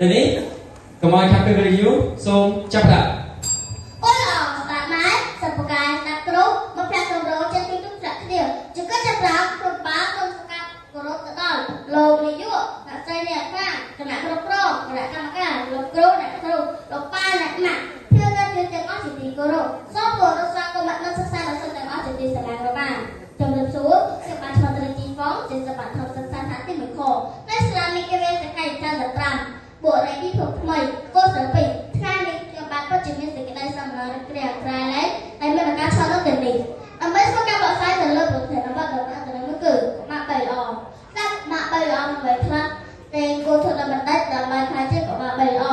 ពេលនេះកុំឲ្យខាត់ពេលវេលាយូរសូមចាប់ផ្ដើម អូល្អបាក់ម៉ែសិបកាយដាក់គ្រូមកប្រាក់កម្រចិត្តជួយទុកប្រាក់គ្នាជង្គចាប់ប្រាំគ្រប់បាសូមសកាត់គោរពទៅដល់លោកនាយកអ្នកស្រីអ្នកខាងគណៈគ្រប់គ្រងគណៈកម្មការលោកគ្រូអ្នកគ្រូលោកប៉ាអ្នកម៉ាក់ភៀវតែជួយទាំងអស់ជាទីគោរពសូមគោរពស្វាគមន៍និងសិក្សាដល់សិស្សទាំងអស់ជាទីស្រឡាញ់របស់ជំរាបសួរខ្ញុំបាទឈ្មោះត្រីជីហ្វងជាសិស្សបឋមសិក្សាថ្នាក់ទី1ខនៅសាលាមីគេវេសកល15បុរីពិភពថ្មីកូសាពីថ្ងៃនេះខ្ញុំបាទពិតជាមានសេចក្តីសំណើគ្រាក្រែលែងដែលមានឱកាសឆ្លងនៅទីនេះដើម្បីធ្វើការបកស្រាយទៅលើប្រធានបទដ៏សំខាន់មួយគឺម៉ាក់បីល្អតែម៉ាក់បីល្អមិនបីខ្លះតែគួរធ្វើដល់បណ្ឌិតដើម្បីខ្លាចជាកុមារបីល្អ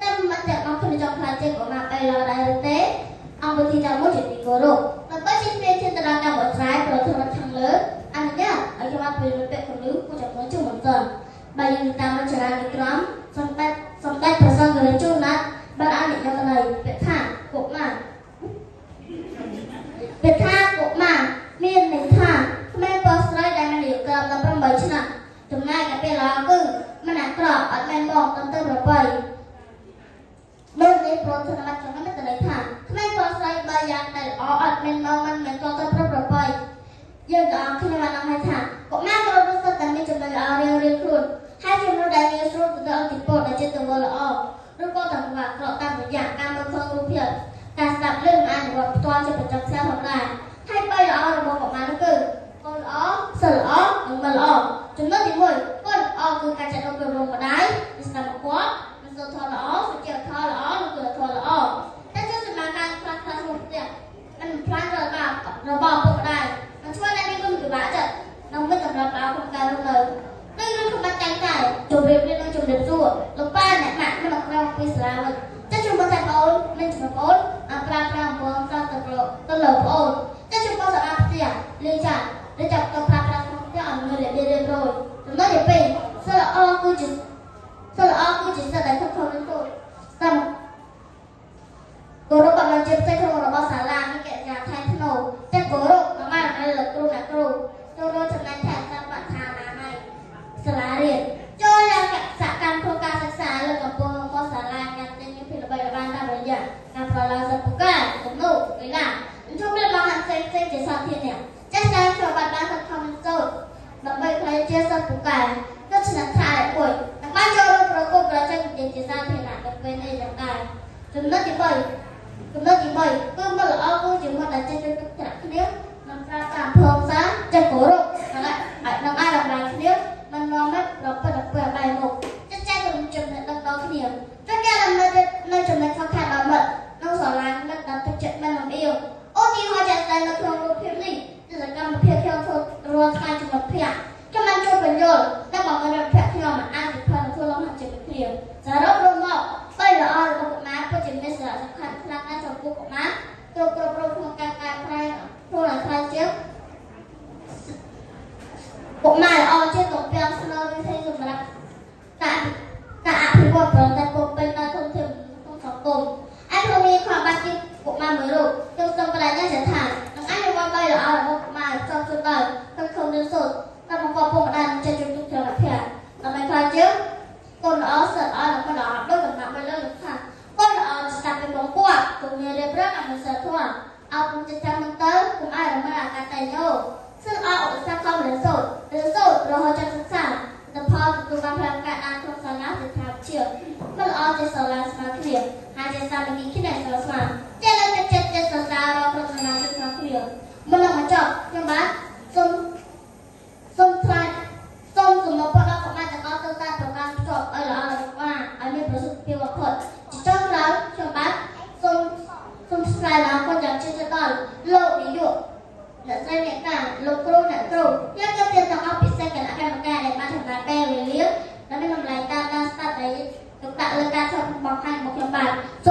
តែមិនទាំងអស់គ្នាចង់ខ្លាចជាកុមារបីល្អដែរឬទេអង្គវិធីចាំមួយជាទីគោរពដើម្បីជាស្ពានឈានទៅដល់ការបកស្រាយប្រធានបទខាងលើអនុញ្ញាតឲ្យខ្ញុំបាទពីពាក្យគំនូគូចំនួនជាមុនសិនបើយើងតាមរចនានុក្រមសម្ដេចសម្ដេចព្រះសង្ឃរាជជួនណាត់បានអនុញ្ញាតន័យពាក្យថាកុមារពាក្យថាកុមារមានន័យថាក្មេងប្រុសស្រីដែលមានអាយុក្រោម18ឆ្នាំចំណែកឯពេលល្អគឺមិនអាក្រក់អត់មែនមកត្រឹមតែប្របីដូចនេះប្រធានបទចំណុចមានន័យថាក្មេងប្រុសស្រីបើយ៉ាងតែល្អអត់មែនមកមិនមែនត្រឹមតែប្របីយើងទាំងអស់គ្នាបានដឹងហើយថាកុមារគ្រប់រូបសុទ្ធតែមានចំណុចល្អរៀងៗខ្លួនហើយជាមនុស្សដែលងាយស្រួលទទួលឥទ្ធិពលដែលជាទង្វើល្អឬក៏ទង្វើអាក្រក់តាមរយៈការមើលឃើញរូបភាពការស្ដាប់ឮនិងអនុវត្តផ្ទាល់ជាប្រចាំថ្ងៃផងដែរហើយបីល្អរបស់កុមារនោះគឺកូនល្អសិលល្អនិងមិនល្អចំណុចទី1កូនល្អគឺការចាត់ទុកពីរម្ដាយពីស្ដាប់បង្គាប់និងសូត្រធម៌ល្អសុជីវធម៌ល្អនិងគុណធម៌ល្អតែជួយសម្រាប់ការផ្លាស់ប្ដូរក្នុងផ្ទះនិងផ្លាស់របស់ឪពុកម្ដាយនិងធ្វើឲ្យមានគុណវិបាកចិត្តនិងមិនសម្រាប់ល្អក្នុងការរស់នៅដូចរឿងខ្ញុំបានតែងតែជម្រាបលានិងជម្រាបសួរលោកប៉ាអ្នកម៉ាក់មិនអត់ក្រោមពីសាលាវិញចាស់ជំនួសតែប្អូនមានជំនួសប្អូនអប្រើប្រាស់អំពើស្រស់ទៅទៅលើប្អូនចាស់ជំនួសសម្រាប់ផ្ទះលឺចាឬចាប់ទៅប្រើប្រាស់ក្នុងផ្ទះឲ្យមានរបៀបរៀបរយចំណុចទី2សិលល្អគឺជាសិលល្អគឺជាសិលដែលខិតខំនឹងទូតាមគោរពបានជាផ្សេងក្នុងរបស់សាលាមានកិច្ចការថែធ្នូតែគោរពមកបានលើគ្រូអ្នកគ្រូចូលរួមចំណែកថែតាមបទដ្ឋានអនាម័យសាលារៀនចូលយ៉ាងសកម្មក្នុងការសិក្សាលើកម្ពស់របស់សាលាញ៉ាំទិញមានភាពល្បីល្បាញតាមរយៈការប្រឡងសិទ្ធិពូកែគំនូកីឡាជុំរៀបបង្ហាញផ្សេងផ្សេងជាសាធារណៈចាស់តាមច្បាប់បានខិតខំសូត្រដើម្បីក្លាយជាសិស្សពូកែនៅឆ្នាំថ្នាក់មួយនិងបានចូលរួមប្រកួតប្រជែងជាសាធារណៈនៅពេលនេះយ៉ាងដែរចំណុចទី3ចំណុចទី3គឺមិត្តល្អគឺជាមិត្តដែលចេះជួយទុកថ្នាក់គ្នានិងប្រើប្រាស់អំពើហិង្សាចេះគោរពនិងអាចតម្លៃគ្នាមិននាំឲ្យប្រព្រឹត្តអំពើអបាយមុខចេះចែករំចំណេះដឹងដល់គ្នាជួយកែលម្អនៅចំណុចខ្វះខាតដល់មិត្តនិងស្រឡាញ់មិត្តដល់ទឹកចិត្តមិនលំអៀងឧទាហរណ៍ជាក់ស្ដែងនៅក្នុងរូបភាពនេះជាសកម្មភាពខ្ញុំធ្វើរាល់ថ្ងៃចំណុចភ័ក្រខ្ញុំបានជួយបញ្យល់និងបង្រៀនភ័ក្រខ្ញុំអានសៀវភៅនិងធ្វើលំហាត់ជាមួយគ្នាសរុបរួមមកបីល្អរបស់កុមារពិតជាមានសារៈសំខាន់ខ្លាំងណាស់ចំពោះកុមារគ្រប់គ្រប់រូបក្នុងការកែប្រែខ្លួនឲ្យក្លាយជាកុមារល្អជាទំពាំងស្នូលវិធីសម្រាប់ការការអភិវឌ្ឍប្រទេសពោពេញដោយធនធានក្នុងសង្គមឯក្នុងនាមខ្ញុំបាទជាកុមារមួយរូបខ្ញុំសូមបដិញ្ញាថានឹងអនុវត្តបីល្អរបស់កុមារផ្សំជូនដល់ក្នុងខំរៀនសូត្រតាមបង្កប់ពុកម្ដាយនិងចេះជួយទុកច្រើនភ័ក្រដើម្បីក្លាយជាកូនល្អសិស្សល្អនិងមិនល្អដោយកំណត់បីលើលោកថាកូនល្អស្ដាប់ពីបងគាត់គំមានរៀបរាប់និងសិលធម៌អោបចិត្តចាំមិនទៅកុំឲ្យរមិលអាកាតញោសិស្សល្អឧស្សាហ៍ខំរៀនសូត្ររៀនសូត្ររហូតចប់សិក្សាលទ្ធផលទទួលបានផ្លែផ្កាអានក្នុងសាលាសិក្ខាវិទ្យាមិនល្អជាសាលាស្មើគ្នាហើយជាសាមគ្គីគ្នាស្មើស្មើចេះលើកទឹកចិត្តចេះសរសើររកក្រុមសមាជិកស្មើគ្នាមុននឹងបញ្ចប់ខ្ញុំបាទសូមសូមថ្លែងសូមសំណូមពរដល់កុមារទាំងអស់ទៅតាមប្រការភ្ជាប់ឲ្យល្អរបស់ឲ្យមានប្រសិទ្ធភាពបំផុតជាចុងក្រោយខ្ញុំបាទសូមសូមថ្លែងអរគុណយ៉ាងជ្រាលជ្រៅដល់លោកនាយកអ្នកស្រីអ្នកតាលោកគ្រូអ្នកគ្រូយើងក៏ទៀតទាំងអស់ពិសេសគណៈកម្មការដែលបានចំណាយពេលវេលានិងមានតម្លៃតាមដានស្ដាប់ដែលទុកដាក់លើការធ្វើបង្ហាញរបស់ខ្ញុំបាទសូម